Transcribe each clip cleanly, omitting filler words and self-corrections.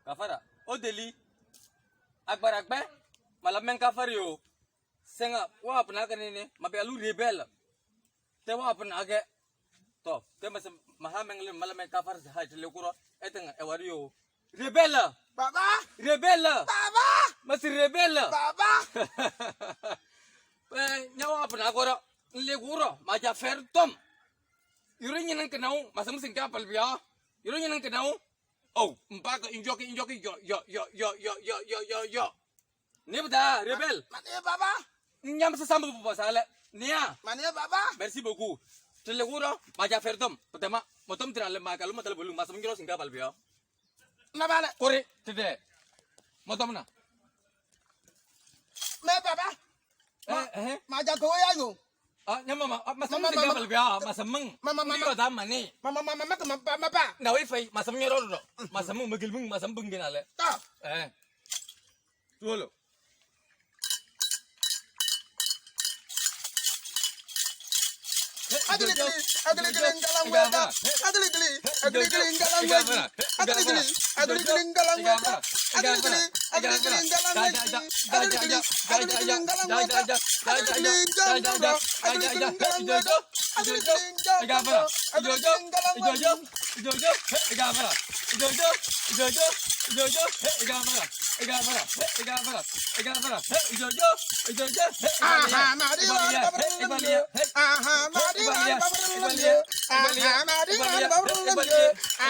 Kafara. Odeli. Agbaragbe. Malamen kafari yo. Senga wa apna kanene mapialu rebel. Te wa apna age. To, te mas maha mengle malamen kafar ha tele kuro etenga ewari yo. Rebel. Baba. Rebel. Baba. Mas rebel. Baba. Eh, nyawa apna koro. Le kuro maja fer tom. Yoro nyinan kenau masam singka palbia. Yoro nyinan kenau. Oh, mpaka injoki injoki yo yo yo yo yo yo yo yo yo. Nebda rebel. Mane baba. Nyam sa sambu bu sale. Nia. Mane baba. Merci beaucoup. Tele kuro maja fer tom. Petema motom tirale makalu matal bulu masam ngiro singka palbia. Nabale. Kore tede. Motom na. Me baba. Eh eh. Maja ko ya yo. Ah, nyama ma masam Mama, singka mama. palbia masam. Mama, mama. Yo da mane. Mama mama mama mama mama. Na wi fai masam nyoro ro. Masam magilmung masam bungin ale. Ta. Eh. Tuolo. Agili gili, agili gili ngalangweta. Agili gili, agili gili ngalangweta. Agili gili, agili gili ngalangweta. Agili gili, agili gili ngalangweta. Agili gili, agili gili ngalangweta. Agili gili ngalangweta. Agili gili ngalangweta. Agili gili ngalangweta. Agili gili ngalangweta. Aha, mari Aha, mari Aha, mari Aha, mari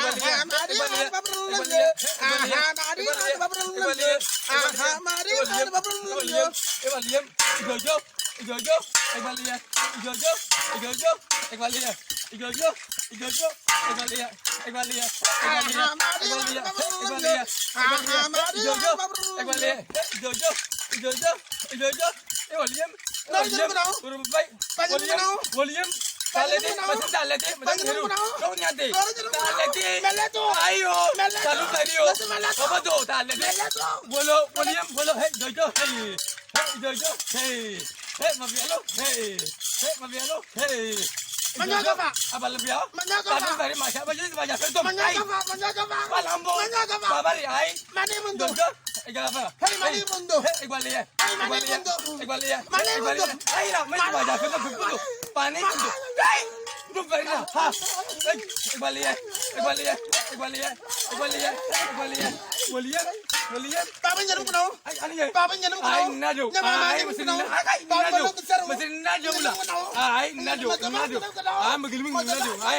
Aha, mari Aha, mari Hey, hey, mabialo, hey. Manyaga ba? Abalabia. Manyaga ba? Talu bari masya, masya masya fertom. Manyaga ba? Manyaga ba? Balambo. Manyaga ba? Babari ay. Mani mundo. Jojo. Igala. Hey, mani mundo. Hey, igwaliye. Hey, mani mundo. Igwaliye. Mani mundo. Ay, la, mani masya fertom mundo. Pani mundo. Ay. Dum bari na. Ha. Igwaliye. Igwaliye. Igwaliye. Igwaliye. Igwaliye. Igwaliye. Igwaliye. Baba nyarum kuno. Ay, ano yan? Baba nyarum kuno. Ay, nado. Ay, masin na. Ay, nado. Masin nado la. Ay, nado. Nado. Ay, magilming nado. Ay.